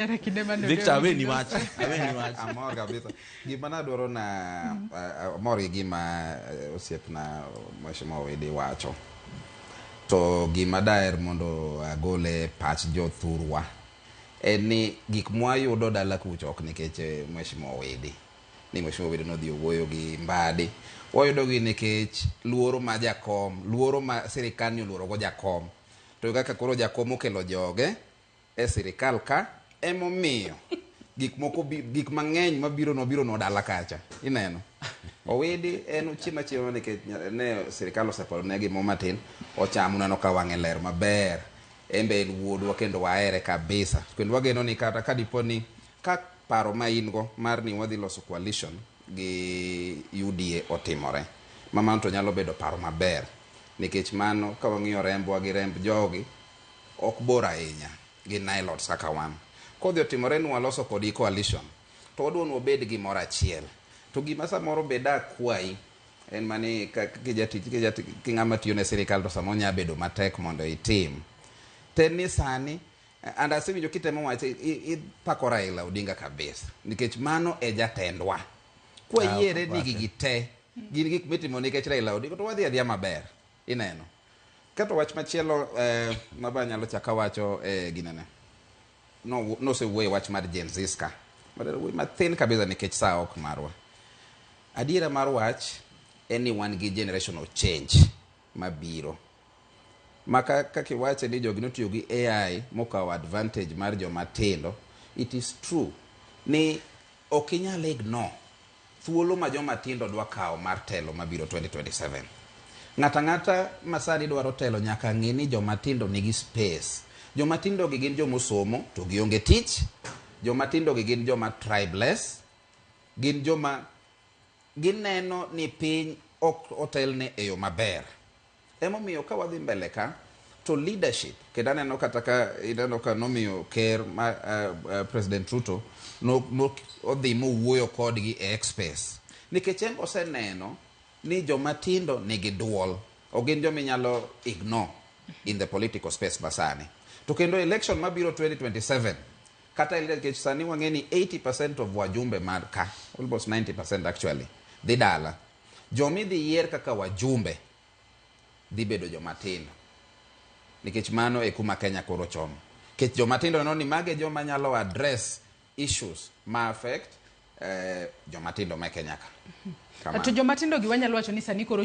Era kinde mane Victor, odewo aweni ji wach. Aweni wach. Amor kabisa. Gima nadwaro na amor gi gima osiepna Mheshimiwa Owidi wacho. To gima daher mondo agol e pach jothurwa en ni gik mwayudo dala kucha ok nikech Mheshimiwa Owidi. Ni Mheshimiwa Owidi nodhi owuoyo gi Mbadi. Wayudo gi nikech luoro ma jakom, luoro ma sirikal ni oluoro go jakom. To kaka koro jakom okelo joge e sirikal ka emomiyo gik moko gik mang'eny mabiro no biro no dala kacha ineno. Owidi en ochiemo achiema nikech ne sirikal oseparo ne gimo matin ochamo, uneno ka wang'e ler maber. En be en wuodwa kendo wahere kabisa, kendo wageno ni kata ka dipo ni ka paro ma in go mar ni wadhi loso coalition gi UDA otimore, ma mano to nyalo bedo paro maber, nikech mano ka wang'iyo rembwa gi remb jogi ok bor ahinya gi Nilots kaka wan. Kodhi otimore ni waloso kodgi coalition, to wadwa ni wabed gimoro achiel. To gima samoro be dakwayi en mani ka kijatich ki ng'ama tiyo ne sirikal to samoro nyalo bedo matek mondo itim. To en ni sani, and asewinjo kitemo wache, ipako Raila Odinga kabisa nikech mano e jatendwa. Kwayiere ni gigi te gin gik mitimo nikech Raila Odinga, to wadhi adhiya maber. Ineno. Kato wach machielo ma be anyalo chako awacho ginene. No nosewuoye wach mar Gen Z ka. Wuoyi mathin kabisa nikech saa ok marwa. Adiera mar wach en ni wan gi generational change mabiro. Ma kaka iwache ni jogi notiyo gi AI mokawo advantage mar joma tindo, it is true ni ok inyal ignore thuolo ma joma tindo dwa kawo mar telo mabiro 2027. Ng'ato ang'ata ma sani dwaro telo nyaka ng'e ni joma tindo nigi space. Joma tindo gi gin joma osomo to gionge tich. Joma tindo gi gin joma tribeless. Gin joma gineno ni piny ok otelne e yo maber. Emomiyo ka wadhi mbele ka to leadership, kendo aneno kata ka ineno ka nomiyo ker ma President Ruto no, no, odhi mowuoyo kodgi e X space, nikech en oseneno ni joma tindo nigi duol, ok gin joma inyalo ignore in the political space masani. To kendo election mabiro 2027 kata nikech sani wang'e ni 80% of wajumbe mar ka, almost 90% actually, dhi dala. Jomidhi yier kaka wajumbe dhi bedo joma tindo, nikech mano e kuma Kenya koro chomo. Nikech joma tindo neno ni mage joma nyalo address issues ma affect joma tindo ma e Kenya ka. To joma tindo gi wanyalo wacho ni sani koro